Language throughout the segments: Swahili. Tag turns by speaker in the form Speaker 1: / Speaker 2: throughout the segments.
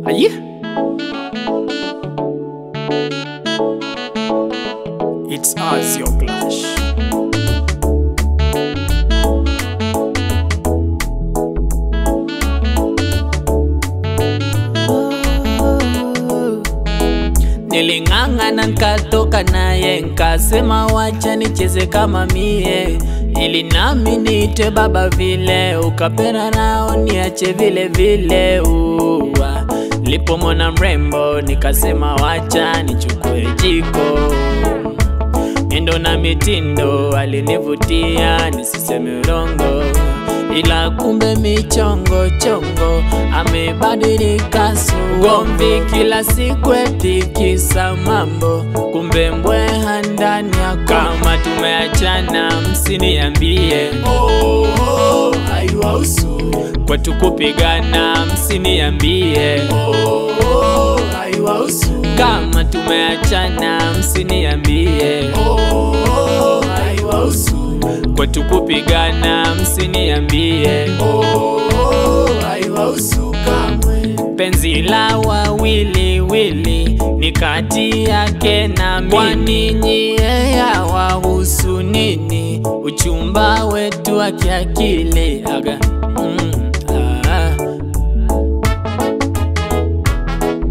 Speaker 1: Aye. It's Azio Clash. Niling'ang'ana nkatoka naye, nkasema wacha nicheze kama mie, ili nami niitwe baba vile, ukapera nao niache vile vile. Uwa nilipomwona mrembo nikasema wacha nichukue jiko, miendo na mitindo alinivutia nisiseme urongo, ila kumbe michongo chongo amebadilika ugomvi kila siku eti kisa mambo, kumbe mbweha ndani ya kama tumeachana msiniambie.
Speaker 2: Oh, oh, haiwahusu.
Speaker 1: Kwetu kupigana msiniambie.
Speaker 2: Oh, oh, haiwahusu.
Speaker 1: Kama tumeachana msiniambie.
Speaker 2: Oh, oh, haiwahusu.
Speaker 1: Kwetu kupigana msiniambie.
Speaker 2: Oh, oh, haiwahusu kamwe.
Speaker 1: Penzi la wawili wili ni kati yake na mimi, kwani nyie yawahusu nini? Uchumba wetu wa kiakili aga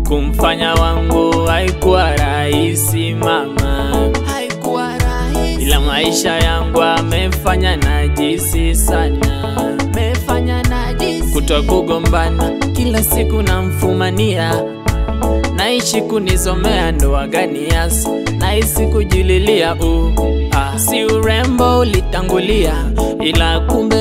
Speaker 1: Kumfanya wangu haikuwa rahisi mama,
Speaker 2: haikuwa rahisi,
Speaker 1: ila maisha yangu amefanya najisi sana,
Speaker 2: amefanya najisi.
Speaker 1: Kutwa kugombana kila siku namfumania, naishi kunizomea ndoa gani yasa, naishi kujililia si urembo ulitangulia, ila kumbe